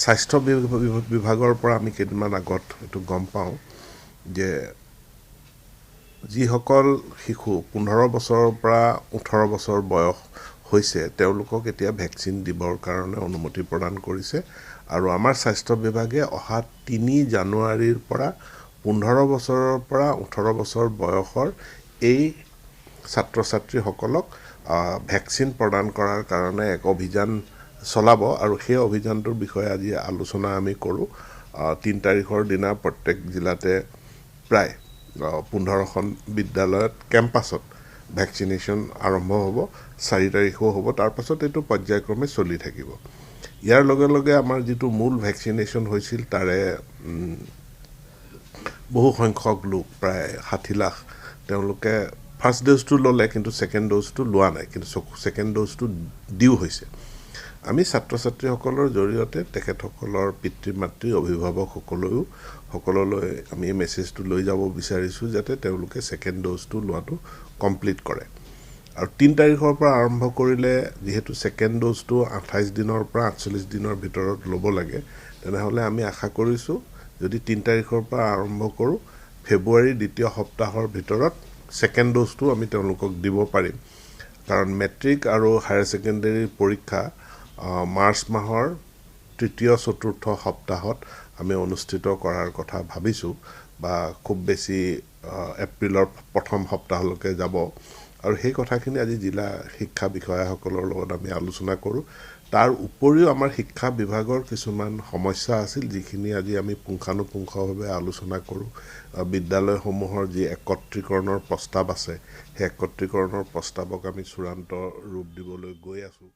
স্বাস্থ্য বিভাগৰ পৰা আমি কেইদিনমান আগত এইটো গম পাওঁ যে যিসকল শিশু 15 বছৰৰ পৰা 18 বছৰ বয়স হৈছে তেওঁলোকক এতিয়া ভেকচিন দিবৰ কাৰণে অনুমতি প্ৰদান কৰিছে। আৰু আমাৰ স্বাস্থ্য বিভাগে অহা 3 জানুৱাৰীৰ পৰা 15 বছৰৰ পৰা 18 বছৰ বয়সৰ এই ছাত্ৰ ছাত্ৰীসকলক ভেকচিন প্ৰদান কৰাৰ কাৰণে এক অভিযান চলাব। আৰু সেই অভিযানটোৰ বিষয়ে আজি আলোচনা আমি কৰোঁ। 3 তাৰিখৰ দিনা প্ৰত্যেক জিলাতে প্ৰায় 15খন বিদ্যালয়ত কেম্পাছত ভেকচিনেশ্যন আৰম্ভ হ'ব, 4 তাৰিখেও হ'ব, তাৰপাছত এইটো পৰ্যায়ক্ৰমে চলি থাকিব। ইয়াৰ লগে লগে আমাৰ যিটো মূল ভেকচিনেশ্যন হৈছিল তাৰে বহু সংখ্যক লোক, প্ৰায় 60 লাখ, তেওঁলোকে ফাৰ্ষ্ট ড'জটো ল'লে কিন্তু ছেকেণ্ড ড'জটো লোৱা নাই, কিন্তু ছেকেণ্ড ড'জটো দিও হৈছে। আমি ছাত্ৰ ছাত্ৰীসকলৰ জৰিয়তে তেখেতসকলৰ পিতৃ মাতৃ অভিভাৱকসকলেও সকললৈ আমি এই মেছেজটো লৈ যাব বিচাৰিছোঁ যাতে তেওঁলোকে ছেকেণ্ড ড'জটো লোৱাটো কমপ্লিট কৰে। আৰু 3 তাৰিখৰ পৰা আৰম্ভ কৰিলে যিহেতু ছেকেণ্ড ড'জটো 28 দিনৰ পৰা 48 দিনৰ ভিতৰত ল'ব লাগে, তেনেহ'লে আমি আশা কৰিছোঁ যদি 3 তাৰিখৰ পৰা আৰম্ভ কৰোঁ ফেব্ৰুৱাৰীৰ দ্বিতীয় সপ্তাহৰ ভিতৰত ছেকেণ্ড ড'জটো আমি তেওঁলোকক দিব পাৰিম। কাৰণ মেট্ৰিক আৰু হায়াৰ ছেকেণ্ডেৰীৰ পৰীক্ষা মাৰ্চ মাহৰ তৃতীয় চতুৰ্থ সপ্তাহত আমি অনুষ্ঠিত কৰাৰ কথা ভাবিছোঁ বা খুব বেছি এপ্ৰিলৰ প্ৰথম সপ্তাহলৈকে যাব। আৰু সেই কথাখিনি আজি জিলা শিক্ষা বিষয়াসকলৰ লগত আমি আলোচনা কৰোঁ। তাৰ উপৰিও আমাৰ শিক্ষা বিভাগৰ কিছুমান সমস্যা আছিল যিখিনি আজি আমি পুংখানুপুংখভাৱে আলোচনা কৰোঁ। বিদ্যালয়সমূহৰ যি একত্ৰীকৰণৰ প্ৰস্তাৱ আছে, সেই একত্ৰীকৰণৰ প্ৰস্তাৱক আমি চূড়ান্ত ৰূপ দিবলৈ গৈ আছোঁ।